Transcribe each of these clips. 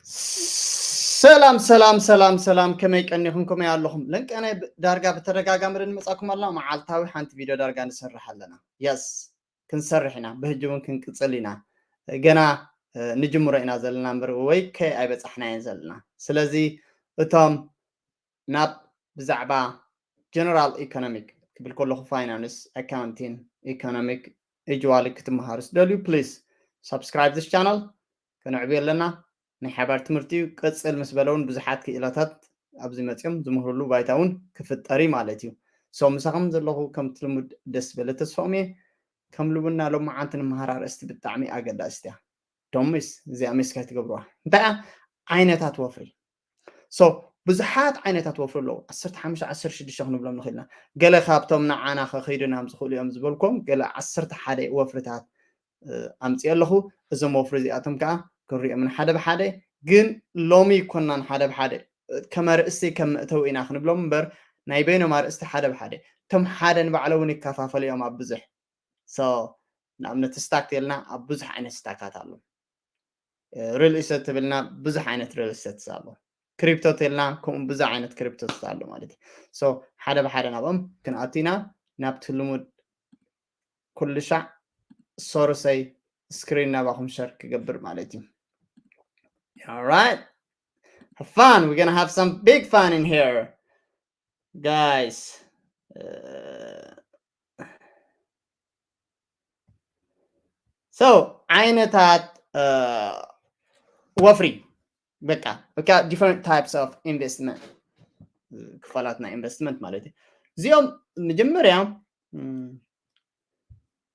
ሰላም ሰላም ሰላም ሰላም፣ ከመይ ቀኒኹም? ከመይ ኣለኹም? ለንቀናይ ብ- ዳርጋ ብተደጋጋሚ ዶ ንመጻኩም ኣለና? መዓልታዊ ሓንቲ ቪድዮ ዳርጋ ንሰርሕ ኣለና። የስ፣ ክንሰርሕ ኢና፣ ብህጂ እውን ክንቅጽል ኢና። ገና እ፣ ንጅምሮ ኢና ዘለና እምበር ወይ ከ ኣይበጻሕናዮን ዘለና። ስለዚ እቶም ናብ ብዛዕባ ጀነራል ኢኮኖሚክ ክብል ከለኹ ፋይናንስ፣ ኣካውንቲን፣ ኢኮኖሚክ እጅዋሊ ክትመሃሩ ስደልዩ ፕሊስ ሳብስክራይብ ዚስ ቻናል። ከነዕብዮ ኣለና። ናይ ሓባር ትምህርቲ እዩ። ቅጽል ምስ በለ እውን ብዙሓት ክኢላታት ኣብዚ መጺኦም ዝምህርሉ ባይታ እውን ክፍጠር እዩ ማለት እዩ። ሶ ምሳኹም ዘለኹ ከም ትልሙድ ደስ ዝበለ ተስፋኦም እየ። ከም ልቡና ሎመዓንቲ ንምሃር ኣርእስቲ ብጣዕሚ ኣገዳሲት እያ። ዶሚስ እዚኣ ሚስካይ ትገብርዋ እንታይ እያ? ዓይነታት ወፍሪ። ሶ ብዙሓት ዓይነታት ወፍሪ ኣለዉ። ዓሰርተ ሓሙሽተ ዓሰርተ ሽዱሽተ ክንብሎም ንኽእልና። ገለ ካብቶም ንዓና ከኸይዱና ዝኽእሉ እዮም ዝበልኩም ገለ ዓሰርተ ሓደ ወፍርታት ኣምፅእ ኣለኹ። እዞም ወፍሪ እዚኣቶም ከዓ ክንሪኦም ሓደ ብሓደ። ግን ሎሚ ይኮናን ሓደ ብሓደ ከም ኣርእስቲ ከም መእተዊ ኢና ክንብሎም እምበር ናይ በይኖም ኣርእስቲ ሓደ ብሓደ። እቶም ሓደ ንባዕሎም እውን ይከፋፈሉ እዮም ኣብ ብዙሕ። ንኣብነት ስታክ ተልና ኣብ ብዙሕ ዓይነት ስታካት ኣሎ። ሪል ኢስቴት ተብልና ብዙሕ ዓይነት ሪል ኢስቴት ኣሎ። ክሪፕቶ ተልና ከምኡ ብዙሕ ዓይነት ክሪፕቶ ኣሎ ማለት እዩ። ሶ ሓደ ብሓደ ናብኦም ክንኣቱ ኢና። ናብቲ ልሙድ ኩሉ ሻዕ ሶርሰይ ስክሪን ናባኹም ሸር ክገብር ማለት እዩ። All right. Have fun. We're gonna have some big fun in here. Guys. Uh, so ዓይነታት uh, ወፍሪ በቃ በቃ different types of investment ክፋላት ናይ ኢንቨስትመንት ማለት እዩ። እዚኦም መጀመርያ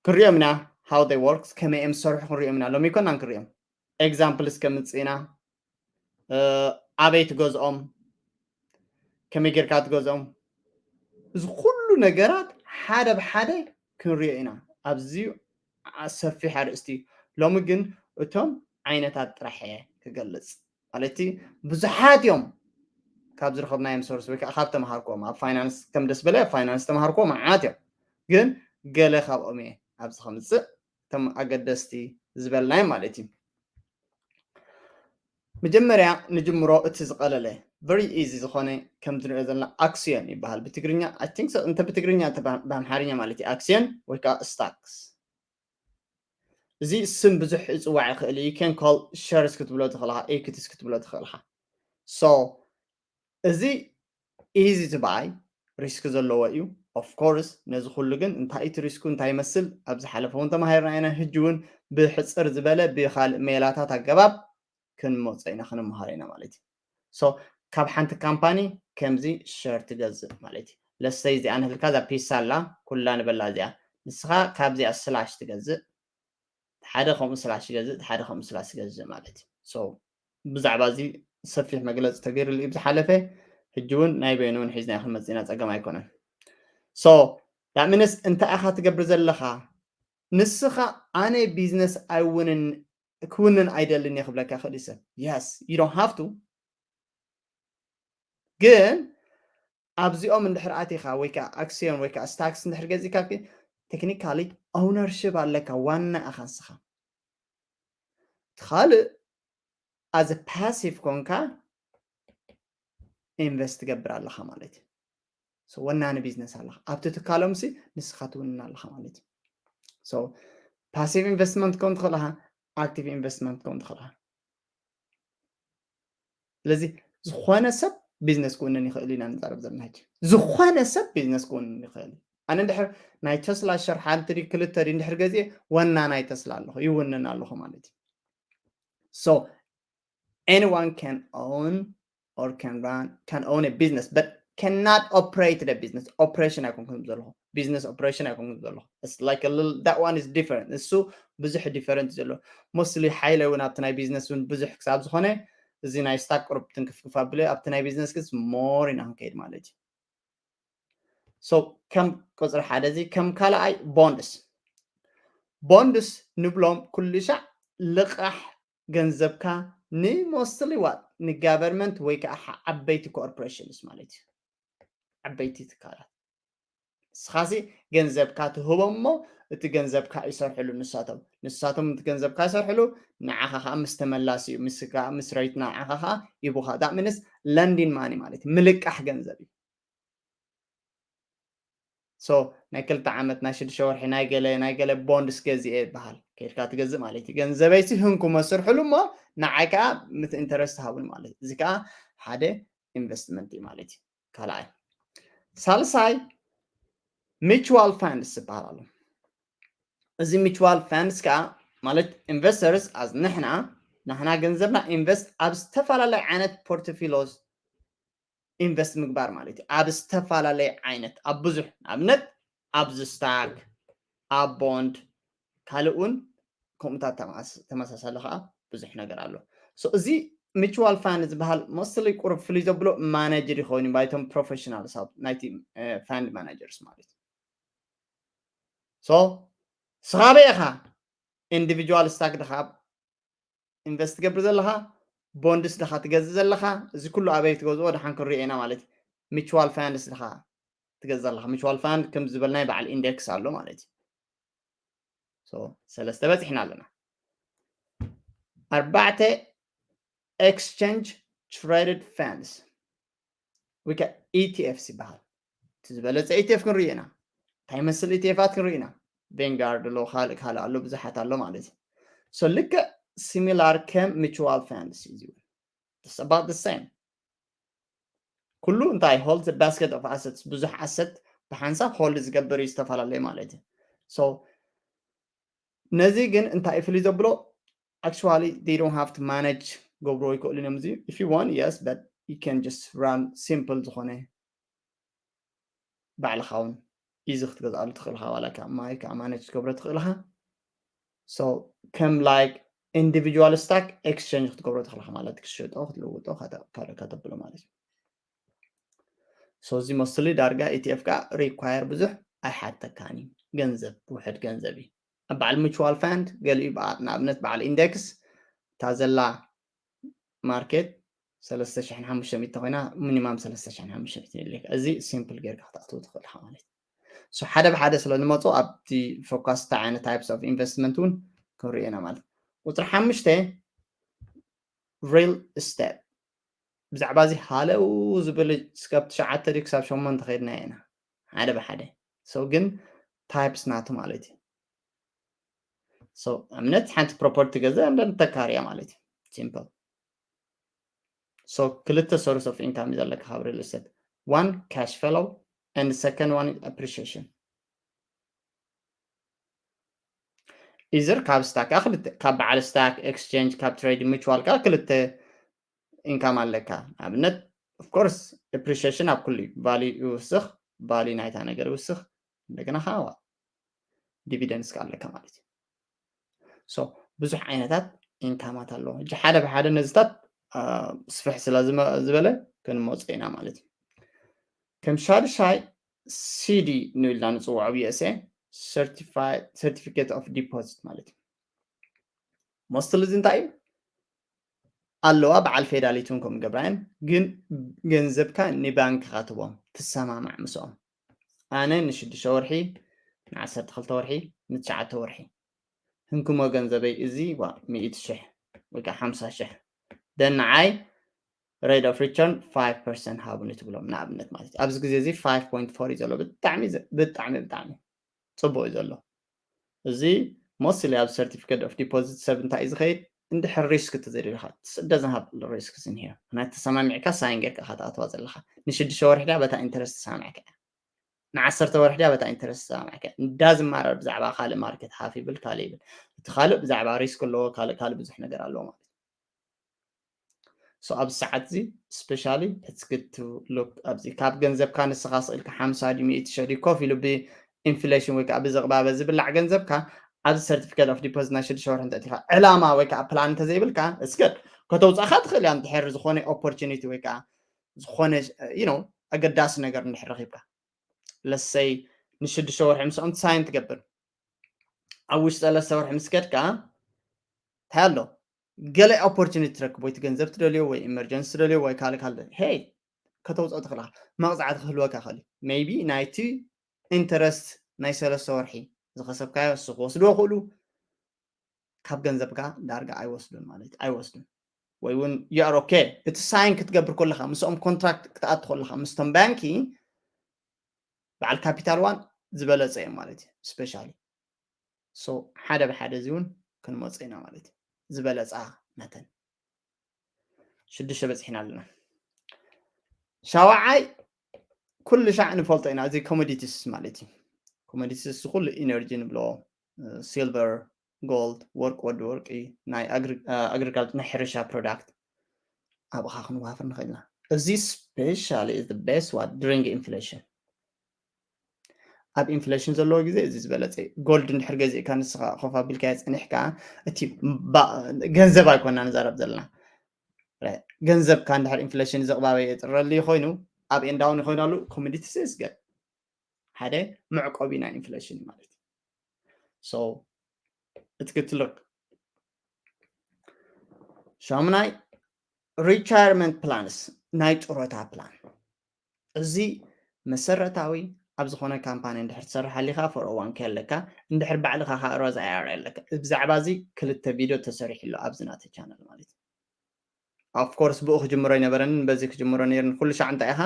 ክንሪኦም ኢና። How they works፣ ከመይ እዮም ዝሰርሑ ክንሪኦም ኢና። ሎሚ ይኮናን ክንሪኦም። ኤግዛምፕልስ ከምፅእ ኢና። ኣበይ ትገዝኦም፣ ከመይ ጌርካ ትገዝኦም፣ እዚ ኩሉ ነገራት ሓደ ብሓደ ክንሪኦ ኢና። ኣብዚ ሰፊሕ ኣርእስቲ እዩ። ሎሚ ግን እቶም ዓይነታት ጥራሕ እየ ክገልፅ። ማለት ብዙሓት እዮም ካብ ዝረኸብናዮም ሶርስ ወይ ከዓ ካብ ተምሃርክዎም። ኣብ ፋይናንስ ከም ደስ በለ ኣብ ፋይናንስ ተምሃርክዎ መዓት እዮም። ግን ገለ ካብኦም እየ ኣብዚ ከምፅእ እቶም ኣገደስቲ ዝበልናዮም ማለት እዩ። መጀመርያ ንጅምሮ እቲ ዝቐለለ very easy ዝኾነ ከም ትሪኦ ዘለና ኣክሲዮን ይበሃል ብትግርኛ። I think so፣ እንተ ብትግርኛ እንተ ብኣምሓርኛ ማለት እዩ ኣክሲዮን ወይ ከዓ ስታክስ። እዚ ስም ብዙሕ ይፅዋዕ ይኽእል እዩ። You can call ሸርስ ክትብሎ ትኽእልኻ፣ ኢኩቲስ ክትብሎ ትኽእልኻ። So እዚ easy to buy፣ ሪስክ ዘለዎ እዩ። Of course ነዚ ኩሉ ግን እንታይ እቲ ሪስኩ እንታይ ይመስል ኣብ ዝሓለፈ እውን ተማሂርና ኢና። ሕጂ እውን ብሕፅር ዝበለ ብካልእ ሜላታት ኣገባብ ክንመፆ ኢና ክንመሃሮ ኢና ማለት እዩ። So ካብ ሓንቲ ካምፓኒ ከምዚ ሸር ትገዝእ ማለት እዩ። ለሰይ እዚኣ ንህልካ እዛ ፒሳ ኣላ ኩላ ንበላ እዚኣ ንስኻ ካብዚኣ ስላሽ ትገዝእ ሓደ ከምኡ ስላሽ ይገዝእ ሓደ ከምኡ ስላሽ ይገዝእ ማለት እዩ። So ብዛዕባ እዚ ሰፊሕ መግለፂ ተገይሩሉ እዩ ብዝሓለፈ። ሕጂ እውን ናይ በይኑ እውን ሒዝና ክንመፅእ ኢና ፀገም ኣይኮነን። So that means እንታይ ኢኻ ትገብር ዘለኻ? ንስኻ ኣነ ቢዝነስ ኣይውንን ክውንን ኣይደልን እየ ክብለካ ይኽእል እዩ ሰብ። Yes, you don't have to። ግን ኣብዚኦም እንድሕር ኣቲኻ ወይ ከዓ ኣክሲዮን ወይ ከዓ ስታክስ እንድሕር ገዚእካ ቴክኒካሊ ኦውነርሽፕ ኣለካ፣ ዋና ኢኻ ንስኻ። እቲ ካልእ ኣዘ ፓሲቭ ኮንካ ኢንቨስት ትገብር ኣለኻ ማለት እዩ። So ወናኒ ቢዝነስ ኣለኻ ኣብቲ ትካሎም ሲ ንስኻ ትውንን ኣለኻ ማለት እዩ። So ፓሲቭ ኢንቨስትመንት ክኸውን ትኽእል ኢኻ፣ ኣክቲቭ ኢንቨስትመንት ክኸውን ትኽእል ኢኻ። ስለዚ ዝኾነ ሰብ ቢዝነስ ክውንን ይኽእል ኢና ንዛረብ ዘለና ሕጂ። ዝኾነ ሰብ ቢዝነስ ክውንን ይኽእል እዩ። ኣነ እንድሕር ናይ ተስላ ሸር ሓንቲ ድዩ ክልተ ድዩ እንድሕር ገዚኤ ዋና ናይ ተስላ ኣለኹ ይውንን ኣለኹ ማለት እዩ። So anyone can own or can run can own a business but cannot operate the business. Operation ኣይኮንኩን ዘለኹ፣ ቢዝነስ ኦፕሬሽን ኣይኮንኩን ዘለኹ። It's like a little, that one is different። እሱ ብዙሕ ዲፈረንት ዘሎ። Mostly ሓይለ እውን ኣብቲ ናይ ቢዝነስ እውን ብዙሕ ክሳብ ዝኾነ እዚ ናይ ስታክ ቁሩብ ትንክፍክፍ ኣብለ ኣብቲ ናይ ቢዝነስ ግን ሞር ኢና ክንከይድ ማለት እዩ። So ከም ቁፅሪ ሓደ እዚ ከም ካልኣይ ቦንድስ። ቦንድስ ንብሎም ኩሉ ሻዕ ልቓሕ ገንዘብካ ንሞስትሊ ዋት ንጋቨርንመንት ወይ ከዓ ዓበይቲ ኮርፖሬሽንስ ማለት እዩ። ዓበይቲ ትካላት ንስኻሲ ገንዘብካ ትህቦም እሞ እቲ ገንዘብካ ይሰርሕሉ ንሳቶም። ንሳቶም እቲ ገንዘብካ ይሰርሕሉ፣ ንዓኻ ከዓ ምስ ተመላሲ እዩ፣ ምስ ከዓ ምስ ረይት ንዓኻ ከዓ ይቡኻ። That means lending money ማለት እዩ፣ ምልቃሕ ገንዘብ እዩ። So ናይ ክልተ ዓመት፣ ናይ ሽዱሽተ ወርሒ፣ ናይ ገለ ናይ ገለ ቦንድስ ገዚኤ ይበሃል። ከይድካ ትገዝእ ማለት እዩ። ገንዘበይሲ ህንኩሞ ስርሕሉ እሞ ንዓይ ከዓ ምስ ኢንተረስት ሃቡን ማለት እዩ። እዚ ከዓ ሓደ ኢንቨስትመንት እዩ ማለት እዩ። ካልኣይ። ሳልሳይ ሚቹዋል ፋንድስ ዝበሃል ኣሎ። እዚ ሚቹዋል ፋንድስ ከዓ ማለት ኢንቨስተርስ ኣዝ ንሕና ንሕና ገንዘብና ኢንቨስት ኣብ ዝተፈላለዩ ዓይነት ፖርትፊሎስ ኢንቨስት ምግባር ማለት እዩ። ኣብ ዝተፈላለየ ዓይነት ኣብ ብዙሕ ንኣብነት ኣብዚ ስታክ ኣብ ቦንድ ካልእ እውን ከምኡታት ተመሳሳሊ ከዓ ብዙሕ ነገር ኣሎ። እዚ ሚቹዋል ፋንድ ዝበሃል ሞስትሊ ቁሩብ ፍልይ ዘብሎ ማናጀር ይኸውን ባይቶም ፕሮፌሽናል ናይቲ ፋንድ ማናጀርስ ማለት እዩ። So ስኻበ ኢኻ ኢንዲቪጁዋል ስታክ ድኻ ኢንቨስት ትገብር ዘለኻ፣ ቦንድስ ድኻ ትገዝእ ዘለኻ፣ እዚ ኩሉ ኣበይ ትገዝኦ ድሓን ክንሪኦ ኢና ማለት እዩ። ሚቹዋል ፋንድስ ድኻ ትገዝእ ዘለኻ፣ ሚቹዋል ፋንድ ከም ዝበልናይ በዓል ኢንዴክስ ኣሎ ማለት እዩ። ሰለስተ በፂሕና ኣለና። ኣርባዕተ ኤክስቸንጅ ትሬድድ ፋንድስ ወይ ከዓ ኢቲኤፍስ ይበሃል። እቲ ዝበለፀ ኢቲኤፍ ክንርኢ ኢና። እንታይ መስል ኢቲኤፋት ክንርኢ ኢና። ቬንጋርድ ኣሎ፣ ካልእ ካልእ ኣሎ፣ ብዙሓት ኣሎ ማለት እዩ። So ልክዕ ሲሚላር ከም ሚቹዋል ፋንድስ እዩ ዝብል። It's about the same። ኩሉ እንታይ ሆልድ ባስኬት ኦፍ ኣሰትስ፣ ብዙሕ ኣሰት ብሓንሳብ ሆልድ ዝገብር እዩ፣ ዝተፈላለየ ማለት እዩ። So ነዚ ግን እንታይ ፍልይ ዘብሎ actually they don't have to manage ገብሮ ይክእሉ እዮም። እዚ if you want yes but you can just run simple ዝኾነ ባዕልኻ እውን ኢዚ ክትገዝኣሉ ትኽእል ኢኻ። ዋላ ከዓ ማይ ከዓ ማነጅ ክትገብሮ ትኽእል ኢኻ። So ከም like ኢንዲቪጁዋል ስታክ ኤክስቸንጅ ክትገብሮ ትኽእል ኢኻ ማለት ክትሸጦ ክትልውጦ ካልእ ከተብሎ ማለት እዩ። So እዚ ሞስትሊ ዳርጋ ኢቲኤፍ ከዓ ሪኳየር ብዙሕ ኣይሓተካን እዩ። ገንዘብ ውሕድ ገንዘብ እዩ። ኣብ በዓል ሚቹዋል ፋንድ ገሊኡ ንኣብነት በዓል ኢንዴክስ እታ ዘላ ማርኬት ሰለስተ ሽሕን ሓሙሽተ ሚእቲ ኮይና ሚኒማም ሰለስተ ሽሕን ሓሙሽተ ሚእቲ የድልየካ። እዚ ሲምፕል ጌርካ ክትኣትዎ ትኽእል ኢኻ ማለት እዩ። So ሓደ ብሓደ ስለ ንመፁ ኣብቲ ፎካስ እንታይ ዓይነት ታይፕስ ኦፍ ኢንቨስትመንት እውን ክንሪኦ ኢና ማለት እዩ። ቁፅሪ ሓሙሽተ ሪል ስቴት ብዛዕባ እዚ ሃለው ዝብል ስካብ ትሽዓተ ድዩ ክሳብ ሸሞንተ ከይድና ኢና ሓደ ብሓደ። So ግን ታይፕስ ናቱ ማለት እዩ። So እምነት ሓንቲ ፕሮፐርቲ ገዛ እንደ ተካርያ ማለት እዩ። ሲምፕል። So ክልተ ሶርስ ኦፍ ኢንካም እዩ ዘለካ ካብ ሪል ስቴት። One cash flow and second one appreciation። ኢዘር ካብ ስታክ ክልተ ካብ በዓል ስታክ ኤክስቼንጅ ካብ ትሬድ ሚቹዋል ከዓ ክልተ ኢንካም ኣለካ። ኣብነት ኦፍኮርስ ኤፕሪሺየሽን ኣብ ኩሉ እዩ። ቫልዩ ይውስኽ፣ ቫልዩ ናይታ ነገር ይውስኽ። እንደገና ከዓ ዲቪደንስ ከዓ ኣለካ ማለት እዩ። So ብዙሕ ዓይነታት ኢንካማት ኣለዎ። ሕጂ ሓደ ብሓደ ነዚታት ስፍሕ ስለ ዝበለ ክንመፁ ኢና ማለት እዩ። ከም ሻድሻይ ሲዲ ንብልና ንፅውዖ ብዩኤስኤ ሰርቲፊኬት ኦፍ ዲፖዚት ማለት እዩ። ሞስትሊ እዚ እንታይ እዩ ኣለዋ በዓል ፌዳሊቲ እውን ከም ገብራየን ግን ገንዘብካ ንባንክኻ ትቦም ትሰማማዕ ምስኦም። ኣነ ንሽዱሽተ ወርሒ ንዓሰርተ ክልተ ወርሒ ንትሽዓተ ወርሒ ህንክሞ ገንዘበይ እዚ ዋ ሚእቲ ሽሕ ወይ ከዓ ሓምሳ ሽሕ ደን ንዓይ ሬት ኦፍ ሪተርን ፋይቭ ፐርሰንት ሃቡኒ ትብሎም ንኣብነት ማለት እዩ። ኣብዚ ግዜ እዚ ፋይቭ ፖይንት ፎር እዩ ዘሎ። ብጣዕሚ ብጣዕሚ ብጣዕሚ ፅቡቅ እዩ ዘሎ። እዚ ሞስትሊ ኣብ ሰርቲፊኬት ኦፍ ዲፖዚት ሰብ እንታይ እዩ ዝኸይድ እንድሕር ሪስክ ተዘይደሊኻ ትስደ ዝሃብ ሪስክ ስንሄ ናይ ተሰማሚዕካ ሳይን ጌርካ ኢኻ ትኣትዋ ዘለኻ። ንሽዱሽተ ወርሒ ድያ በታ ኢንተረስት ተሰማሚዕካ እያ። ንዓሰርተ ወርሒ ድያ በታ ኢንተረስት ተሰማሚዕካ እያ። እንዳ ዝማረር ብዛዕባ ካልእ ማርኬት ሃፍ ይብል ካልእ ይብል። እቲ ካልእ ብዛዕባ ሪስክ ኣለዎ ካልእ ካልእ ብዙሕ ነገር ኣለዎ ማለት እዩ። So ኣብዚ ሰዓት እዚ ስፔሻሊ it's good to look ኣብዚ ካብ ገንዘብካ ንስኻ ስኢልካ ሓምሳ ድዩ ሚእቲ ሽሕ ድዩ ኮፍ ኢሉ ብኢንፍሌሽን ወይ ከዓ ብዝቕባበ ዝብላዕ ገንዘብካ ኣብዚ ሰርቲፊኬት ኦፍ ዲፖዚት ናይ ሽዱሽተ ወርሒ እንተእቲኻ ዕላማ ወይ ከዓ ፕላን እንተዘይብልካ እስገድ ከተውፃእካ ትኽእል እያ። እንድሕር ዝኾነ ኦፖርቹኒቲ ወይ ከዓ ዝኾነ you know ኣገዳሲ ነገር እንድሕር ረኺብካ ለሰይ ንሽዱሽተ ወርሒ ምስኦም ሳይን ትገብር ኣብ ውሽጢ ሰለስተ ወርሒ ምስ ከድካ እንታይ ኣሎ ገለ ኦፖርቹኒቲ ትረክብ ወይ እቲ ገንዘብ ትደልዮ ወይ ኢመርጀንሲ ትደልዮ ወይ ካልእ ካልእ ሄይ ከተውፅኦ ትኽእልካ መቕፃዕቲ ክህልወካ ይኽእል እዩ። ሜይቢ ናይቲ ኢንተረስት ናይ ሰለስተ ወርሒ ዝኸሰብካዮ ንሱ ክወስድዎ ክእሉ፣ ካብ ገንዘብካ ዳርጋ ኣይወስዱን ማለት ኣይወስዱን። ወይ እውን you are okay፣ እቲ ሳይን ክትገብር ከለኻ፣ ምስኦም ኮንትራክት ክትኣቱ ከለኻ ምስቶም ባንኪ፣ በዓል ካፒታል ዋን ዝበለፀ እዮም ማለት እዩ። ስፔሻሊ ሶ ሓደ ብሓደ እዚ እውን ክንመፁ ኢና ማለት እዩ። ዝበለፃ መተን ሽዱሽተ በፂሕና ኣለና። ሻውዓይ ኩሉ ሻዕ ንፈልጦ ኢና፣ እዚ ኮሞዲቲስ ማለት እዩ። ኮሞዲቲስ ኩሉ ኢነርጂ ንብሎ፣ ሲልቨር፣ ጎልድ፣ ወርቂ፣ ወዲ ወርቂ፣ ናይ ኣግሪካልቸር፣ ናይ ሕርሻ ፕሮዳክት፣ ኣብኻ ክንዋፍር ንኽእል ኢና። እዚ ስፔሻሊ is the best one during inflation። ኣብ ኢንፍሌሽን ዘለዎ ግዜ እዚ ዝበለፀ እዩ። ጎልድ እንድሕር ገዚእካ ንስኻ ኮፍ ኣቢልካዮ ፀኒሕካ፣ እቲ ባ- ገንዘብ ኣይኮና ንዛረብ ዘለና። ገንዘብካ እንድሕር ኢንፍሌሽን ዘቕባበ የጥረሉ ኮይኑ፣ ኣብ ኤንዳውን ይኮይናሉ ኮሞዲቲስ ስገድ ሓደ መዕቆቢ ናይ ኢንፍሌሽን ማለት እዩ። So it's good to look። ሻሙናይ፣ ሪታየርመንት ፕላንስ፣ ናይ ጡረታ ፕላን። እዚ መሰረታዊ ኣብ ዝኾነ ካምፓኒ እንድሕር ትሰርሕ ኣሊኻ ፎር ኦ ዋን ኬ ኣለካ፣ እንድሕር ባዕልኻ ከዓ ሮዝ ኣይ ኣር ኣለካ። ብዛዕባ እዚ ክልተ ቪድዮ ተሰሪሑ ኣሎ ኣብዚ ናተ ቻነል ማለት እዩ። ኦፍኮርስ ብኡ ክጅምሮ ኣይነበረንን፣ በዚ ክጅምሮ ነይርን። ኩሉ ሻዕ እንታይ ኢኻ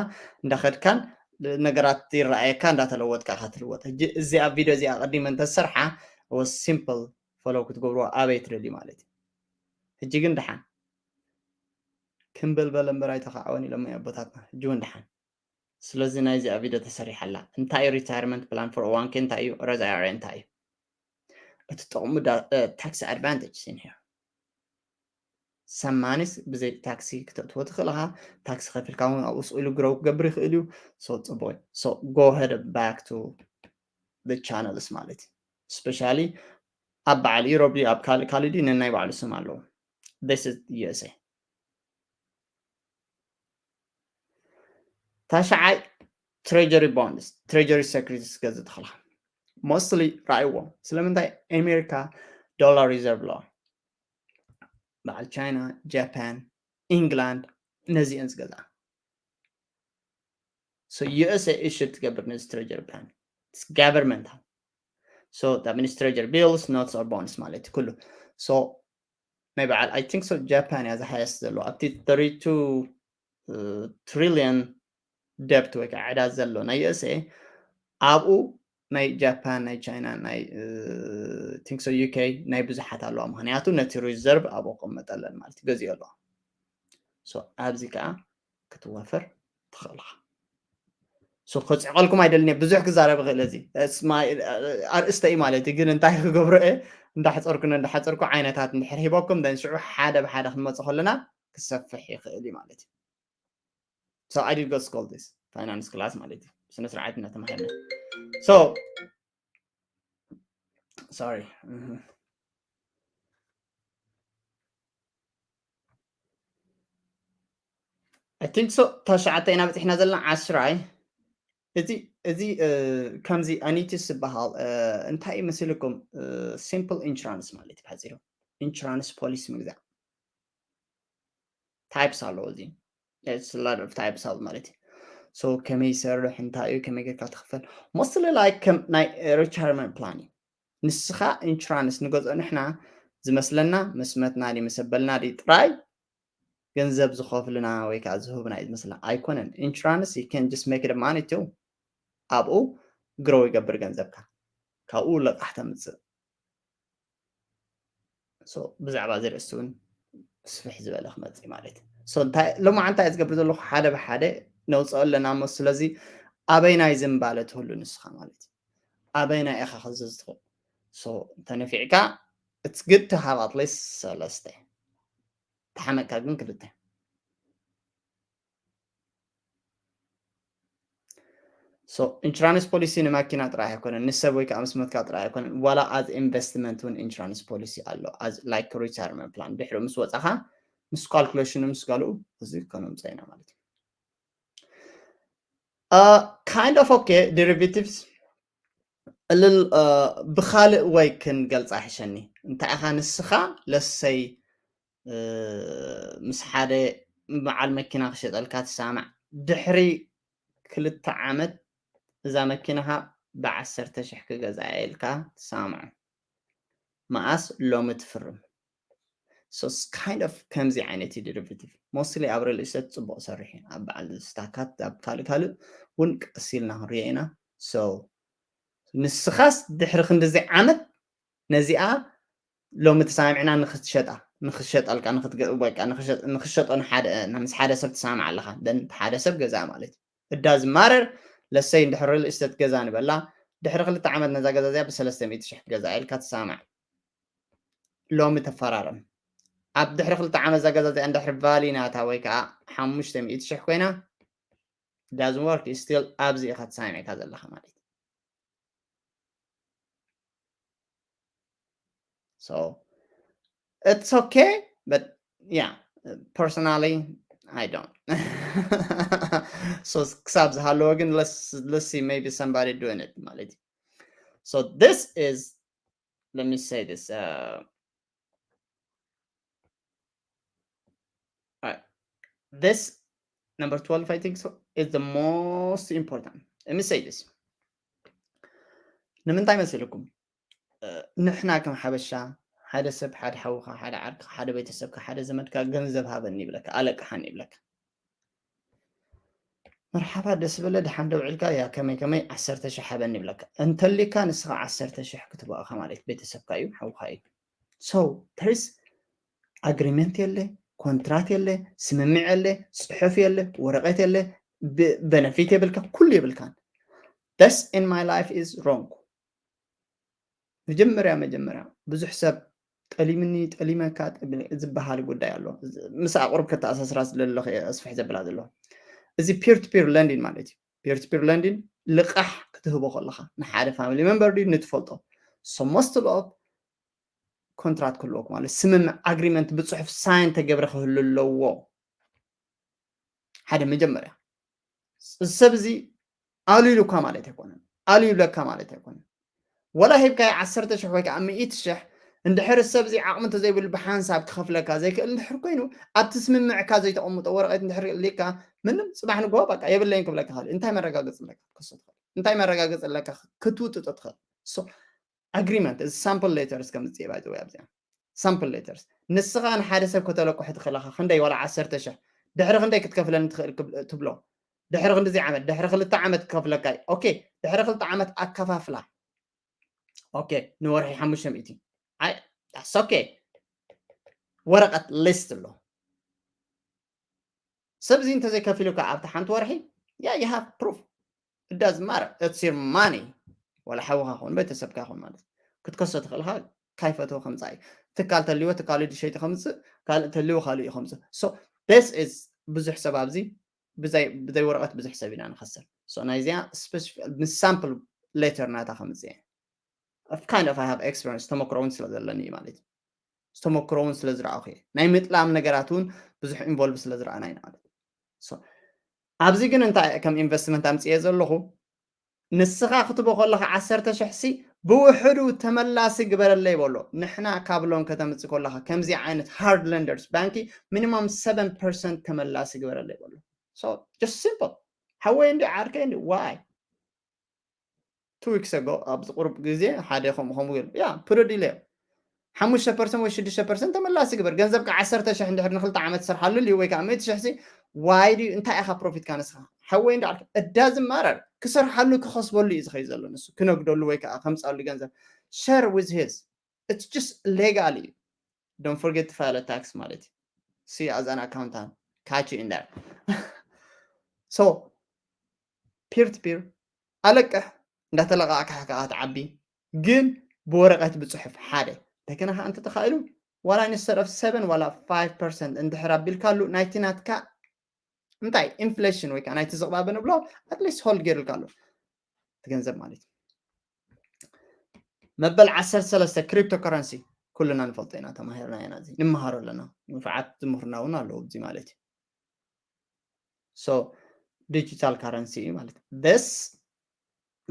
እንዳኸድካን ነገራት ይረኣየካ፣ እንዳተለወጥካ ኢኻ ትልወጥ። ሕጂ እዚ ኣብ ቪድዮ እዚ ኣቐዲመ እንተዝሰርሓ ወስ ሲምፕል ፎሎው ክትገብርዎ ኣበይ ትደልዩ ማለት እዩ። ሕጂ ግን ደሓን ክምበልበል እምበር ኣይተኻዕወን ኢሎም ኣቦታትና። ሕጂ እውን ደሓን። ስለዚ ናይዚኣ ቪድዮ ተሰሪሓ ኣላ። እንታይ እዩ ሪታየርመንት ፕላን ፎር ኦ ዋን ኬ፣ እንታይ እዩ ሮዝ ኣይ ኣር እንታይ እዩ? እቲ ጥቕሙ ታክስ ኣድቫንቴጅ ሲኒር ሰማኒስ ብዘይ ታክሲ ክተእትዎ ትኽእል ኢኻ። ታክሲ ከፊልካ እውን ኣብኡ ስቕ ኢሉ ግሮው ክገብር ይኽእል እዩ። So ፅቡቅ። So go ahead back to the channels ማለት እዩ። ስፔሻሊ ኣብ በዓል ኢሮብ ድዩ ኣብ ካልእ ካልእ ድዩ ነናይ ባዕሉ ስም ኣለዎ። This is ዩ ኤስ ኤ። ታሽዓይ ትሬጀሪ ቦንድስ፣ ትሬጀሪ ሴኩሪቲስ ገዝእ ተኽእልካ። ሞስትሊ ረኣይዎ። ስለምንታይ? ኣሜሪካ ዶላር ሪዘርቭ ኣለዋ። በዓል ቻይና፣ ጃፓን፣ ኢንግላንድ ነዚአን ዝገዝኣ። So ዩ ኤስ ኤ ኢሹ ትገብር ነዚ ትሬጀሪ ፕላን። It's governmental. So that means treasury bills, notes or bonds ማለት እዩ ኩሉ። So ናይ በዓል I think so ጃፓን እያ ዝሃየስት ዘሎ ኣብቲ thirty two ትሪሊየን ደብት ወይ ከዓ ዕዳ ዘሎ ናይ ዩ ኤስ ኤ፣ ኣብኡ ናይ ጃፓን፣ ናይ ቻይና፣ ናይ ቲንክ ሶ ዩ ኬ ናይ ብዙሓት ኣለዋ። ምክንያቱ ነቲ ሪዘርቭ ኣብኡ ክቕመጠለን ማለት እዩ፣ ገዚኦ ኣለዋ። So ኣብዚ ከዓ ክትዋፈር ትኽእል ኢኻ። So ከፅዕቐልኩም ኣይደልን እየ፣ ብዙሕ ክዛረብ ይኽእል። እዚ ኣርእስተ እዩ ማለት እዩ፣ ግን እንታይ ክገብሮ እየ፣ እንዳሕፀርኩ እንዳሕፀርኩ ዓይነታት እንድሕር ሂበኩም፣ then ሽዑ ሓደ ብሓደ ክንመፅ ከለና ክሰፍሕ ይኽእል እዩ ማለት እዩ። So I did go school this finance class ማለት እዩ፣ ስነ ስርዓት እናተማሃርና። So sorry. I think so ታሽዓተ ኢና በፂሕና ዘለና። ዓስራይ፣ እዚ እዚ ከምዚ ኣኒቲስ ዝበሃል እንታይ እዩ መሲልኩም? ሲምፕል ኢንሹራንስ ማለት እዩ ብሓፂሩ። ኢንሹራንስ ፖሊሲ ምግዛእ። ታይፕስ ኣለዎ። እዚ lot of types ኣለዎ ማለት እዩ። So ከመይ ይሰርሕ፣ እንታይ እዩ፣ ከመይ ጌርካ ትኽፈል? Mostly like ከም ናይ ሪታየርመንት ፕላን እዩ። ንስኻ ኢንሹራንስ ንገዝኦ ንሕና ዝመስለና፣ ምስ መትና ድዩ ምስ ኣበልና ድዩ ጥራይ ገንዘብ ዝኸፍሉና ወይ ከዓ ዝህቡና እዩ ዝመስለና። ኣይኮነን። ኢንሹራንስ you can just make the money too። ኣብኡ ግሮው ይገብር ገንዘብካ፣ ካብኡ ለቃሕ ተምፅእ። ብዛዕባ እዚ ርእሲ እውን ስፍሕ ዝበለ ክመፅእ ማለት እዩ። ሎማዓ እንታይ ዝገብር ዘለኹ፣ ሓደ ብሓደ ነውፅኦ ኣለና እሞ፣ ስለዚ ኣበይናይ ዝምባለ ትህሉ ንስኻ ማለት እዩ፣ ኣበይናይ ኢኻ ክዝዝ ትኽእል። እንተነፊዕካ it's good to have at least ሰለስተ፣ ተሓመቅካ ግን ክልተ። ኢንሹራንስ ፖሊሲ ንማኪና ጥራይ ኣይኮነን፣ ንሰብ ወይ ከዓ ምስ መትካ ጥራይ ኣይኮነን። ዋላ ኣዝ ኢንቨስትመንት እውን ኢንሹራንስ ፖሊሲ ኣሎ፣ like ሪታየርመንት ፕላን። ድሕሪ ምስ ወፃኻ ምስ ካልኩሌሽኑ ምስ ካልኡ እዚ ከነምፀ ኢና ማለት እዩ። Kind of okay derivatives እልል ብካልእ ወይ ክንገልፃ ይሕሸኒ። እንታይ ኢኻ ንስኻ ለሰይ ምስ ሓደ በዓል መኪና ክሸጠልካ ትሰማማዕ፣ ድሕሪ ክልተ ዓመት እዛ መኪናኻ ብዓሰርተ ሽሕ ክገዛ ኢልካ ትሰማምዑ። መኣስ? ሎሚ ትፍርም። So it's kind of ከምዚ ዓይነት እዩ derivative። Mostly ኣብ real estate ጽቡቕ ሰሪሑ እዩ። ኣብ በዓል ስታካት ኣብ ካልእ ካልእ እውን ቀስ ኢልና ክንሪኦ ኢና። So ንስኻስ ድሕሪ ክንድዚ ዓመት ነዚኣ ሎሚ ተሰማሚዕና ንክትሸጣ ንክትሸጠልካ ንክትገ- በቃ ንክሸጥ- ንክሸጦ ንሓደ ምስ ሓደ ሰብ ትሰማማዕ ኣለኻ። ደን ሓደ ሰብ ገዛ ማለት እዩ። እዳ ዝማረር ለሰይ እንድሕር real estate ገዛ ንበላ ድሕሪ ክልተ ዓመት ነዛ ገዛ እዚኣ ብሰለስተ ሚእቲ ሽሕ ገዛ ኢልካ ትሰማማዕ። ሎሚ ተፈራረም። ኣብ ድሕሪ ክልተ ዓመት እዛ ገዛ እዚኣ እንድሕር ቫሊ ናታ ወይ ከዓ ሓሙሽተ ሚእቲ ሽሕ ኮይና doesn't work still ኣብዚ ኢኻ ተሰማሚዕካ ዘለኻ ማለት እዩ። So it's okay, but yeah, personally I don't. So ክሳብ ዝሃለወ ግን let's let's see maybe somebody doing it ማለት እዩ። So this is, let me say this, uh, uh, this number twelve, I think so, is the most important. Let me say this. ንምንታይ መሲልኩም ንሕና ከም ሓበሻ ሓደ ሰብ ሓደ ሓውካ ሓደ ዓርካ ሓደ ቤተሰብካ ሓደ ዘመድካ ገንዘብ ሃበኒ ይብለካ ኣለቅሓኒ ይብለካ። መርሓባ ደስ በለ ደሓን ደውዒልካ ያ ከመይ ከመይ ዓሰርተ ሽሕ ሃበኒ ይብለካ። እንተሊካ ንስኻ ዓሰርተ ሽሕ ክትበእኻ ማለት ቤተሰብካ እዩ ሓውካ እዩ። So there is agreement የለ፣ ኮንትራት የለ፣ ስምምዕ የለ፣ ጽሑፍ የለ፣ ወረቐት የለ፣ benefit የብልካ፣ ኩሉ የብልካን። This in my life is wrong። መጀመርያ መጀመርያ ብዙሕ ሰብ ጠሊምኒ ጠሊመካ ዝበሃል ጉዳይ ኣሎ። ምስ ኣቕሩብ ከተኣሳስራ ስለለኽ ኣስፍሕ ዘብላ ዘለኹ እዚ peer to peer lending ማለት እዩ። Peer to peer lending ልቓሕ ክትህቦ ከለኻ ንሓደ family member ድዩ ንትፈልጦ so most of ኮንትራት ክህልወኩም ማለት ስምምዕ agreement ብፅሑፍ ሳይን ተገብረ ክህሉ ኣለዎ። ሓደ መጀመርያ እዚ ሰብ እዚ ኣልዩሉካ ማለት ኣይኮነን፣ ኣልዩለካ ማለት ኣይኮነን። ወላ ሂብካዮ ዓሰርተ ሽሕ ወይ ከዓ ሚእቲ ሽሕ እንድሕር ሰብ እዚ ዓቕሚ እንተዘይብሉ ብሓንሳብ ክኸፍለካ ዘይክእል እንድሕር ኮይኑ ኣብቲ ስምምዕካ ዘይተቐምጦ ወረቐት እንድሕር ሊካ ምንም ፅባሕ ንግሆ በቃ የብለይን ክብለካ ይኽእል። እንታይ መረጋገፂ ኣለካ ክትከሶ ትኽእል? እንታይ መረጋገፂ ኣለካ ክትውጥጦ ትኽእል? So agreement እዚ sample letters ከምፅእ ባይ ዘወይ ኣብዚኣ sample letters ንስኻ ንሓደ ሰብ ከተለቅሑ ትኽእለኻ ክንደይ ዋላ ዓሰርተ ሽሕ ድሕሪ ክንደይ ክትከፍለኒ ትኽእል ትብሎ ድሕሪ ክንድዚ ዓመት ድሕሪ ክልተ ዓመት ክከፍለካ okay ድሕሪ ክልተ ዓመት ኣከፋፍላ okay ንወርሒ ሓሙሽተ ሚእቲ ኣይ okay ወረቐት list ኣሎ ሰብ እዚ እንተዘይከፊሉካ ኣብቲ ሓንቲ ወርሒ yeah you have proof it doesn't matter it's your money ወላ ሓውኻ ኹን ቤተሰብካ ኹን ማለት ክትከሶ ትኽእልካ ካይፈትዎ ከምፃእ እዩ ትካል ተልዎ ትካሉ ድሸይቲ ከምፅእ ካልእ ተልዎ ካልእ እዩ ከምፅእ so this is ብዙሕ ሰብ ኣብዚ ብዘይ ወረቐት ብዙሕ ሰብ ኢና ንኸስር so ናይዚኣ specific ምስ sample letter ናታ ከምፅእ kind of I have experience ተመክሮ እውን ስለ ዘለኒ እዩ ማለት እዩ ዝተመክሮ እውን ስለ ዝረኣኹ እየ ናይ ምጥላም ነገራት እውን ብዙሕ involve ስለ ዝረኣና ኢና ማለት ኣብዚ ግን እንታይ ከም investment ኣምፅየ ዘለኹ ንስኻ ክትቦ ከለኻ ዓሰርተ ሽሕ ሲ ብውሕዱ ተመላሲ ግበረለይ በሎ ንሕና ካብ loan ከተምፅእ ከለኻ ከምዚ ዓይነት hard lenders ባንኪ minimum seven percent ተመላሲ ግበረለይ በሎ so just simple ሓወይ እንዲ ዓርከይ እንዲ why two weeks ago ኣብዚ ቁሩብ ግዜ ሓደ ከምኡ ከምኡ ገይሩ ያ ፕሩድ ኢለዮ ሓሙሽተ ፐርሰንት ወይ ሽዱሽተ ፐርሰንት ተመላሲ ግበር ገንዘብካ ዓሰርተ ሽሕ እንድሕር ንክልተ ዓመት ትሰርሓሉ ልዩ ወይ ከዓ ሚእቲ ሽሕ ሲ ዋይ ድዩ እንታይ ኢኻ ፕሮፊትካ ንስኻ ሓወይ እንዳ ዓርኪ እዳ ዝማረር ክሰርሓሉ ክኸስበሉ እዩ ዝኸይ ዘሎ ንሱ ክነግደሉ ወይ ከዓ ከምፃሉ ገንዘብ share with his it's just legal እዩ don't forget to file a tax ማለት እዩ see as an accountant catch you in there so peer to peer ኣለቅሕ እንዳተለቃቅካ ከዓ ትዓቢ ግን ብወረቀት ብፅሑፍ ሓደ እንደገና ከዓ እንተተኻኢሉ ዋላ instead of seven ዋላ five percent እንድሕር ኣቢልካሉ ናይቲ ናትካ እንታይ inflation ወይ ከዓ ናይቲ ዝቕባበ ንብሎ at least hold ገይሩልካ ኣሎ እቲ ገንዘብ ማለት እዩ መበል ዓሰርተ ሰለስተ cryptocurrency ኩልና ንፈልጦ ኢና ተማሂርና ኢና እዚ ንምሃሮ ኣለና ንፉዓት ዝምህርና እውን ኣለዉ እዚ ማለት እዩ so digital currency ማለት this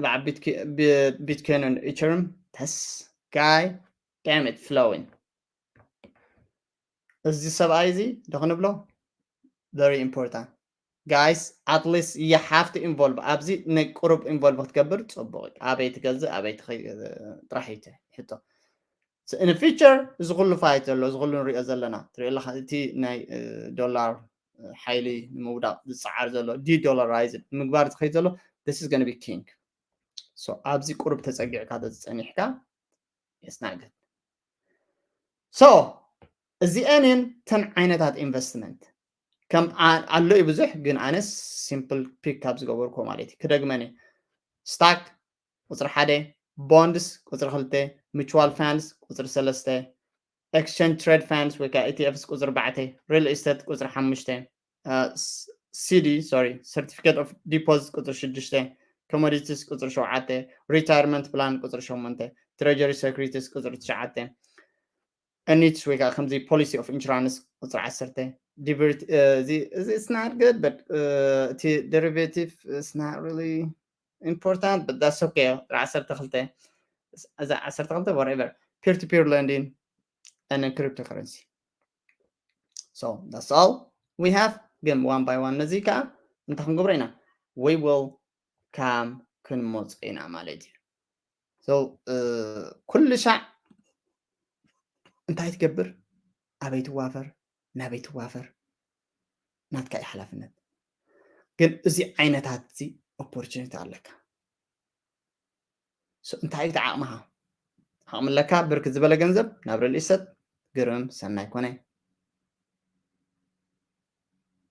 ብዓ bitcoin and ethereum this guy damn it flowing እዚ ሰብኣይ እዚ ዶ ክንብሎ very important guys, at least you have to involve ኣብዚ ንቁሩብ involve ክትገብር ጽቡቕ። ኣበይ ትገዝእ ኣበይ ትኸ- ጥራሕ እዩ እቲ ሕቶ። So in the future እዚ ኩሉ fight ዘሎ እዚ ኩሉ ንሪኦ ዘለና ትሪኦ ኣለኻ። እቲ ናይ ዶላር ሓይሊ ንምውዳቕ ዝፀዓር ዘሎ de-dollarized ንምግባር ዝኸይድ ዘሎ this is gonna be king። So ኣብዚ ቁሩብ ተፀጊዕካ ተፀኒሕካ it's not good። So እዚአንን ተን ዓይነታት investment ከም ኣሎ እዩ ብዙሕ፣ ግን ኣነስ simple pick ካብ ዝገበርኩ ማለት እዩ። ክደግመን እየ። Stock ቁፅሪ ሓደ፣ bonds ቁፅሪ ክልተ፣ mutual funds ቁፅሪ ሰለስተ፣ exchange trade funds ወይ ከዓ E T Fs ቁፅሪ ኣርባዕተ፣ real estate ቁፅሪ ሓሙሽተ፣ CD sorry certificate of deposit ቁፅሪ ሽዱሽተ፣ commodities ቁፅሪ ሸውዓተ፣ retirement plan ቁፅሪ ሸሞንተ፣ treasury securities ቁፅሪ ትሽዓተ፣ annuities ወይ ከዓ ከምዚ policy of insurance ቁፅሪ ዓሰርተ፣ divert እዚ it's not good but እቲ derivative is not really important but that's okay። ዓሰርተ ክልተ እዛ ዓሰርተ ክልተ whatever፣ peer to peer lending and cryptocurrency። So that's all we have። ግን one by one ነዚ ከዓ እንታይ ክንገብሮ ኢና? We will come ክንመፅ ኢና ማለት እዩ። So ኩሉ ሻዕ እንታይ ትገብር፣ ኣበይ ትዋፈር፣ ናበይ ትዋፈር ናትካ እዩ ሓላፍነት። ግን እዚ ዓይነታት እዚ opportunity ኣለካ። So እንታይ እዩ ዓቕምኻ? ዓቕሚ ኣለካ ብርክት ዝበለ ገንዘብ ናብ real estate ግርም ሰናይ ኮነ።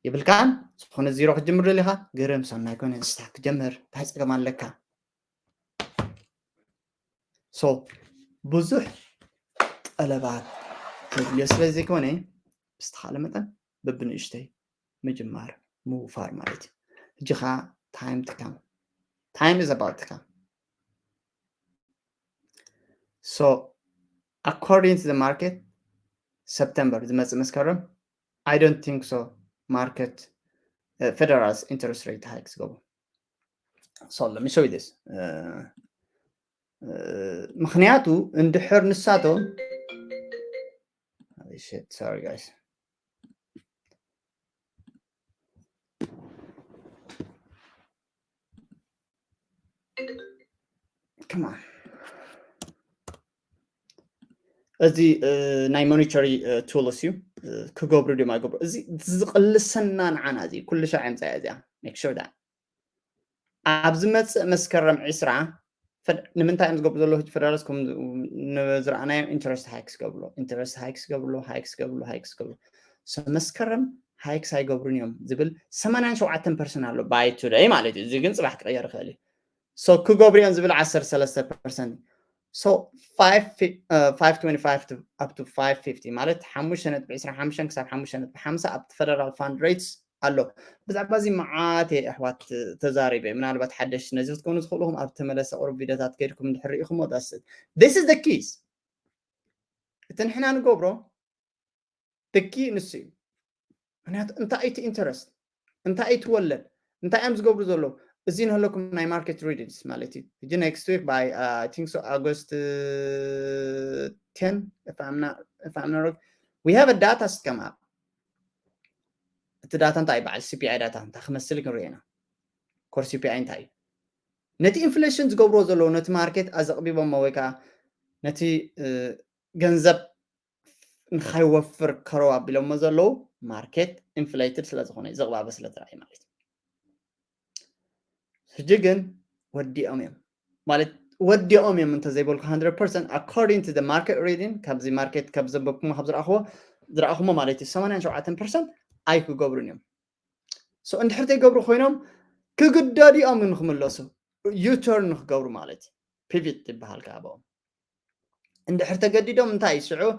የብልካን ዝኾነ ዜሮ ክትጅምር ደሊኻ ግርም ሰናይ ኮነ። Stock ጀምር፣ እንታይ ፀገም ኣለካ? So ብዙሕ ጠለባት ዘድልዮ ስለ ዘይኮነ ብዝተኻለ መጠን በብንእሽተይ ምጅማር ምውፋር ማለት እዩ። ሕጂ ኸዓ time to come, time is about to come። So according to the market September ዝመፅእ መስከረም I don't think so market federal interest rate hikes ክገብሩ። So let me show you this. ምኽንያቱ እንድሕር ንሳቶም shit, sorry guys. Come on. እዚ ናይ monetary tools እዩ። ክገብሩ ድዮም ኣይገብሩ፣ እዚ ዝቕልሰና ንዓና፣ እዚ ኩሉ ሻዕ የምፃያ እዚኣ። Make sure that ኣብ ዝመፅእ መስከረም ዕስራ ንምንታይ እዮም ዝገብሩ ዘለዉ? ሕጂ federals ከም ንዝረኣናዮ interest hikes ገብሩ፣ interest hikes ገብሩ፣ hikes ገብሩ፣ hikes ገብሩ። So መስከረም hikes ኣይገብሩን እዮም ዝብል ሰማንያን ሸውዓተን percent ኣሎ by today ማለት እዩ። እዚ ግን ፅባሕ ክቕየር ይኽእል እዩ። So ክገብሩ እዮም ዝብል ዓሰርተ ሰለስተ percent። So five twenty-five to up to five fifty ማለት ሓሙሽተ ነጥቢ ዕስራን ሓሙሽተን ክሳብ ሓሙሽተ ነጥቢ ሓምሳ ኣብቲ federal fund rates ኣሎ። ብዛዕባ እዚ መዓት እየ ኣሕዋት ተዛሪበ። ምናልባት ሓደሽቲ ነዚ ክትኮኑ ትኽእሉ ኢኹም፣ ኣብ ተመለሰ ቁሩብ ቪድዮታት ከይድኩም እንድሕር ርኢኹሞ that's it. This is the keys። እቲ ንሕና ንገብሮ the key ንሱ እዩ። ምክንያቱ እንታይ እቲ interest፣ እንታይ እቲ ወለድ፣ እንታይ እዮም ዝገብሩ ዘለዉ? እዚ ንህለኩም ናይ market readings ማለት እዩ። ሕጂ next week by I think so August ten if I'm not if I'm not wrong we have a data to come up። እቲ data እንታይ እዩ? በዓል C P I data እንታይ ክመስል ክንርኢ ኢና። Core C P I እንታይ እዩ? ነቲ inflation ዝገብርዎ ዘለዉ ነቲ market ኣዘቕቢቦሞ ወይ ከዓ ነቲ ገንዘብ ንኸይወፍር ከረው ኣቢሎሞ ዘለዉ market inflated ስለ ዝኾነ እዩ፣ ዘቕባበ ስለ ዝረኣዩ ማለት እዩ። ሕጂ ግን ወዲኦም እዮም ማለት ወዲኦም እዮም እንተዘይበልኩ hundred percent according to the market reading ካብዚ market ካብ ዘንበብኩሞ ካብ ዝረኣኹዎ ዝረኣኹሞ ማለት እዩ ሰማንያን ሸውዓተን percent ኣይክገብሩን እዮም። So እንድሕር ዘይገብሩ ኮይኖም ክግደዱ እዮም ንክምለሱ U-turn ንክገብሩ ማለት እዩ። Pivot ይበሃል ከዓ ኣብኦም። እንድሕር ተገዲዶም እንታይ እዩ ስዑ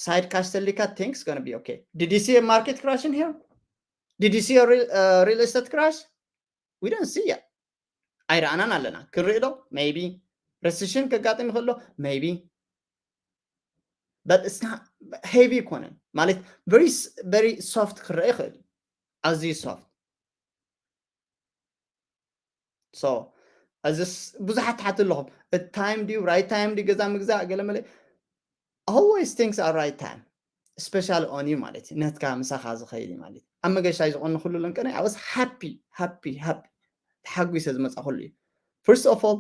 side cash ተሊካ things gonna be okay. Did you see a market crash in here? Did you see a real, uh, real estate crash? We don't see it. ኣይረኣናን ኣለና። ክንርኢ ዶ? Maybe. Recession ከጋጥም ይኽእል ዶ? Maybe. But it's not heavy ኣይኮነን ማለት very very soft ክረአ ይኽእል፣ ኣዝዩ soft። So እዚ ብዙሓት ትሓቱ ኣለኹም፣ እቲ time ድዩ right time ድዩ ገዛ ምግዛእ ገለ መለ። Always things are right time. special on you ማለት እዩ። ነትካ ምሳኻ ዝኸይድ እዩ ማለት እዩ። ኣብ መገሻይ ዝቐኑ ኩሉ ለንቀነ I was happy happy happy፣ ተሓጒሰ ዝመጻ ኩሉ እዩ። First of all,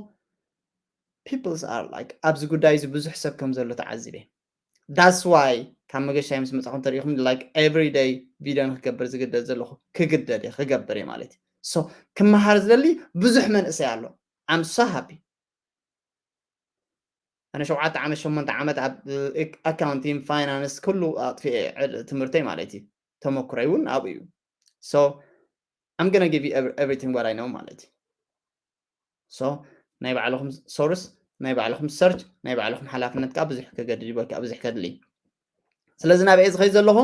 peoples are like ኣብዚ ጉዳይ እዚ ብዙሕ ሰብ ከም ዘሎ ተዓዚበ። That's why ካብ መገሻይ ምስ መጻኹም ተሪኢኹም like every day ቪድዮ ንክገብር ዝግደድ ዘለኹ ክግደድ እየ ክገብር እየ ማለት እዩ። So ክመሃር ዝደሊ ብዙሕ መንእሰይ ኣሎ። I'm so happy። ኣነ ሸውዓተ ዓመት ሸሞንተ ዓመት ኣብ accounting finance ኩሉ ኣጥፊኤ ትምህርተይ ማለት እዩ። ተመክሮይ እውን ኣብኡ እዩ። So I'm gonna give you everything what I know ማለት እዩ። So ናይ ባዕልኹም source፣ ናይ ባዕልኹም search፣ ናይ ባዕልኹም ሓላፍነት ከዓ ብዙሕ ከገድድ ይበልካ ብዙሕ ከድሊ። ስለዚ ናብኤ ዝኸይ ዘለኹ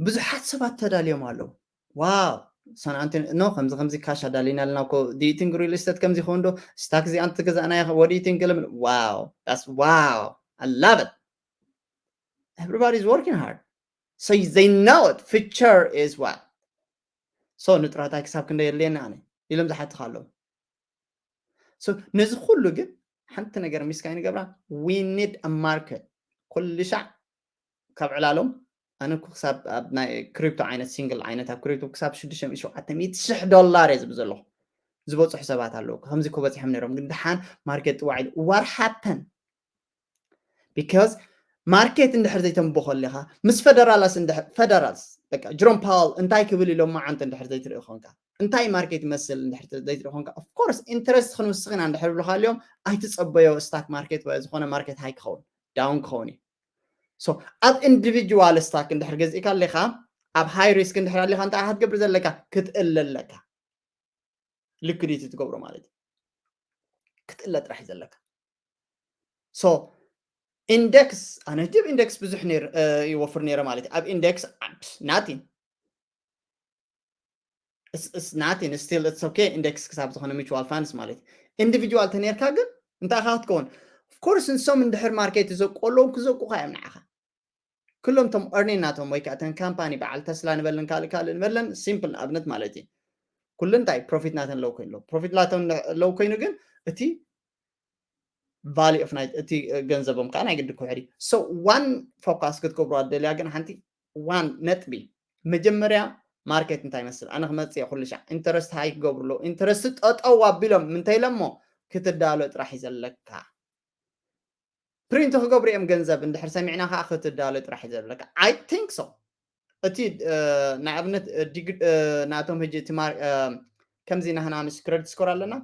ብዙሓት ሰባት ተዳልዮም ኣለዉ። ዋው ሰን ኣንቶኒ ኖ ከምዚ ከምዚ ካሽ ኣዳሊና ኣለና እኮ። Do you think real estate ከምዚ ይኸውን ዶ? ስታክ እዚኣ እንትገዛእና what do you think? Wow, that's wow, I love it. Everybody is working hard, so they know it. Future is what? So ንጥራታይ ክሳብ ክንደ የድልየና ኣነ ኢሎም ዝሓትኻ ኣለዉ። So ነዚ ኩሉ ግን ሓንቲ ነገር ሚስካ ይንገብራ። We need a market። ኩሉ ሻዕ ካብ ዕላሎም ኣነ እኮ ክሳብ ኣብ ናይ ክሪፕቶ ዓይነት ሲንግል ዓይነት ኣብ ክሪፕቶ ክሳብ ሽዱሽተ ሚእቲ ሸውዓተ ሚእቲ ሽሕ ዶላር እየ ዝብል ዘለኹ። ዝበፅሑ ሰባት ኣለዉ። ከምዚ እኮ በፂሖም ነይሮም፣ ግን ደሓን ማርኬት ጥዋዕ ኢሉ። What happened? Because ማርኬት እንድሕር ዘይተንብኾ ኣለኻ ምስ ፈደራላስ እንድሕር ፈደራልስ በቃ ጅሮም ፓወል እንታይ ክብል ኢሎም መዓንተ እንድሕር ዘይትርኢ ኾንካ እንታይ ማርኬት ይመስል እንድሕር ዘይትርኢ ኾንካ of course ኢንተረስት ክንውስኽ ኢና እንድሕር ብልኻ ኣልዮም ኣይትጸበዮ። ስታክ ማርኬት ወይ ዝኾነ ማርኬት ሃይ ክኸውን ዳውን ክኸውን እዩ። So ኣብ ኢንዲቪጁዋል ስታክ እንድሕር ገዚእካ ኣለኻ ኣብ ሃይ ሪስክ እንድሕር ኣለኻ እንታይ ክትገብር ዘለካ ክትእል ኣለካ። ሊኩዲቲ ትገብሮ ማለት እዩ ክትእለ ጥራሕ እዩ ዘለካ። So ኢንደክስ ኣነ ጅብ ኢንደክስ ብዙሕ ይወፍር ነይረ ማለት እዩ። ኣብ ኢንደክስ ናቲን ናቲን ስቲል ኢትስ ኦኬ። ኢንደክስ ክሳብ ዝኾነ ሚቹዋል ፋንድስ ማለት እዩ። ኢንዲቪጁዋል ተነርካ ግን እንታይ ኢኻ ክትከውን? ኦፍኮርስ ንሶም እንድሕር ማርኬት ዘቆሎም ክዘቁኻ እዮም ንዓኻ። ኩሎም ቶም ኤርኒን ናቶም ወይ ከዓ ተን ካምፓኒ በዓል ተስላ ንበልን ካልእ ካልእ ንበለን ሲምፕል ንኣብነት ማለት እዩ። ኩሉ እንታይ ፕሮፊት ናተን ለው ኮይኑ ፕሮፊት ናተን ለው ኮይኑ ግን እቲ ቫሊ ኦፍ ናይ እቲ ገንዘቦም ከዓ ናይ ግዲ ክውሕድ እዩ። So ዋን ፎካስ ክትገብሩ ኣደልያ ግን ሓንቲ ዋን ነጥቢ መጀመርያ ማርኬት እንታይ ይመስል ኣነ ክመፅእ ኩሉ ሻዕ ኢንተረስት ሃይ ክገብሩ ኣለዉ። ኢንተረስት ጠጠው ኣቢሎም ምንተይለሞ ክትዳሎ ጥራሕ እዩ ዘለካ። ፕሪንት ክገብሩ እዮም ገንዘብ እንድሕር ሰሚዕና ከዓ ክትዳሎ ጥራሕ እዩ ዘለካ። I think so። እቲ ንኣብነት ናቶም ሕጂ እቲ ከምዚ ናህና ምስ ክሬዲት ስኮር ኣለና።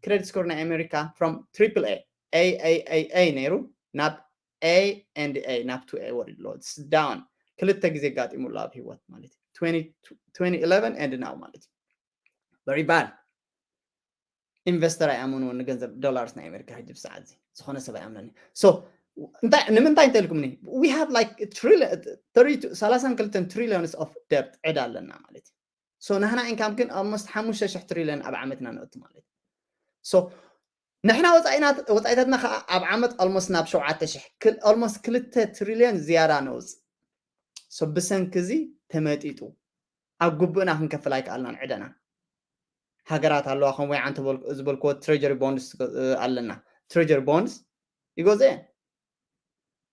ክሬዲት ስኮር ናይ ኣሜሪካ from triple A A A A A ነይሩ ናብ A and A ናብ two A ወሪድሎ ዳውን ክልተ ግዜ ጋጢሙሉ ኣብ ህይወት ማለት እዩ። Twenty eleven and now ማለት እዩ። Very bad። ኢንቨስተር ኣይኣመንዎ ንገንዘብ ዶላርስ ናይ ኣሜሪካ ሕጂ ብሰዓት እዚ ዝኾነ ሰብ ኣይኣምነኒ። So እንታይ ንምንታይ እንተልኩምኒ we have like ሰላሳን ክልተን ትሪሊዮንስ ኦፍ ደብት ዕዳ ኣለና ማለት እዩ። So ናህና ኢንካም ግን ኦልሞስት ሓሙሽተ ሽሕ ትሪሊዮን ኣብ ዓመትና ነእቱ ማለት እዩ። So ንሕና ወፃኢታትና ከዓ ኣብ ዓመት ኦልሞስት ናብ ሸውዓተ ሽሕ ኦልሞስት ክልተ ትሪሊዮን ዝያዳ ነውፅእ። So ብሰንኪ እዚ ተመጢጡ ኣብ ግቡእና ክንከፍል ኣይከኣልናን ዕደና። ሃገራት ኣለዋ ከም ወይ ዓንተ ዝበልክዎ ትሬጀሪ ቦንድስ ኣለና። ትሬጀሪ ቦንድስ ይጎዘ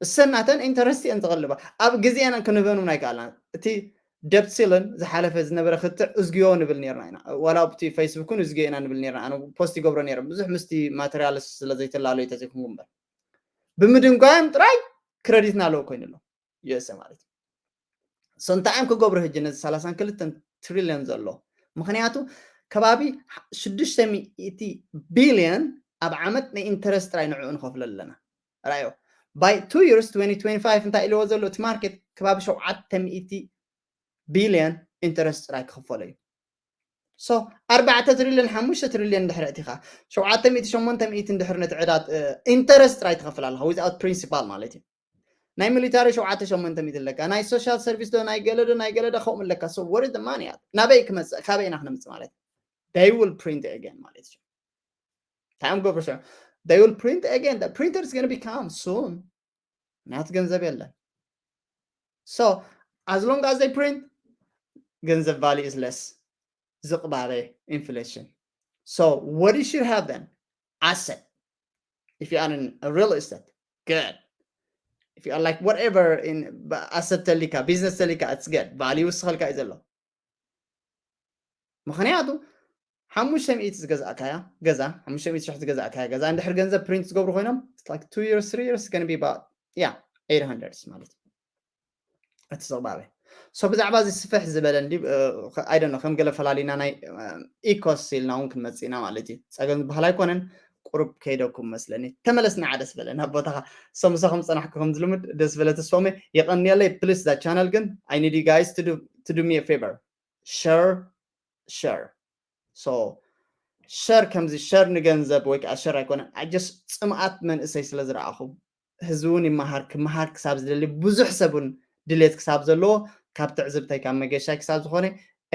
እሰናተን ኢንተረስት እየን ዝቐልባ ኣብ ግዜና ክንህበን እውን ኣይከኣልናን። እቲ ደብት ሲልን ዝሓለፈ ዝነበረ ክትዕ እዝግዮ ንብል ነርና ኢና። ዋላ ኣብቲ ፌስቡክን እዝግዮ ኢና ንብል ነርና። ኣነ ፖስት ይገብሮ ነይረ ብዙሕ ምስቲ ማቴሪያል ስለ ዘይተላለዩ ተዘይኮንኩ እምበር ብምድንጓዮም ጥራይ ክረዲትና ኣለዎ ኮይኑ ኣሎ። ዩኤስኤ ማለት እዩ። So እንታይ እዮም ክገብሩ ሕጂ ነዚ ሰላሳን ክልተን ትሪሊዮን ዘሎ? ምክንያቱ ከባቢ ሽዱሽተ ሚእቲ ቢልዮን ኣብ ዓመት ናይ ኢንተረስት ጥራይ ንዕኡ ንኸፍሎ ኣለና። ራዮ by two years twenty twenty five እንታይ ኢልዎ ዘሎ እቲ ማርኬት ከባቢ ሸውዓተ ሚእቲ ቢልዮን ኢንተረስት ጥራይ ክኽፈሎ እዩ። So ኣርባዕተ ትሪሊዮን ሓሙሽተ ትሪሊዮን እንድሕር እቲኻ ሸውዓተ ሚእቲ ሸሞንተ ሚእቲ እንድሕር ነቲ ዕዳ ኢንተረስት ጥራይ ትኸፍል ኣለኻ without ፕሪንሲፓል ማለት እዩ። ናይ ሚሊታሪ ሸውዓተ ሸሞንተ ሚእቲ ኣለካ ናይ ሶሻል ሰርቪስ ዶ ናይ ገለ ዶ ናይ ገለ ዶ ከምኡ ኣለካ። So what is the money ናበይ ክመፅእ ካበይ ኢና ክነምፅእ ማለት they will print again ማለት እዩ። እንታይ እዮም ገብሩ ሽዑ they will print again the printer is gonna be come soon ናት ገንዘብ የለን። So as long as they print ገንዘብ value is less ዝቕባበ ኢንፍሌሽን። So what you should have then asset if you are in a real estate good if you are like whatever in asset ተሊካ business ተሊካ it's good value ይውስኸልካ እዩ ዘሎ። ምኽንያቱ ሓሙሽተ ሚእቲ ዝገዛእካያ ገዛ ሓሙሽተ ሚእቲ ሽሕ ዝገዛእካያ ገዛ እንድሕር ገንዘብ print ዝገብሩ ኮይኖም like two years three years gonna be about yeah eight hundred ማለት እዩ። እቲ ዘቕባበ so ብዛዕባ እዚ ስፍሕ ዝበለ እንዲ ኣይደኖ ከም ገለ ፈላሊና ናይ ኢኮስ ኢልና እውን ክንመፅእ ኢና ማለት እዩ። ፀገም ዝበሃል ኣይኮነን። ቁሩብ ከይደኩም መስለኒ። ተመለስና ዓደስ በለ ናብ ቦታኻ። ሶምሳኹም ፀናሕኩ ከም ዝልምድ ደስ በለ ተስፎመ የቐንየለይ። Please that channel ግን I need you guys to do to do me a favor share share so share ከምዚ share ንገንዘብ ወይ ከዓ share ኣይኮነን። I just ፅምኣት መንእሰይ ስለ ዝረኣኹ ህዝቢ እውን ይመሃር ክመሃር ክሳብ ዝደሊ ብዙሕ ሰብ እውን ድሌት ክሳብ ዘለዎ ካብ ትዕዝብተይ ካብ መገሻይ ክሳብ ዝኾነ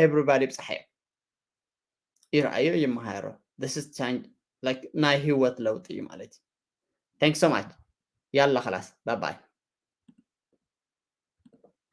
everybody ብፅሓዮ ይረኣዮ ይመሃሮ። This is change like ናይ ህይወት ለውጢ እዩ ማለት እዩ። Thanks so much ያላ خلاص bye bye።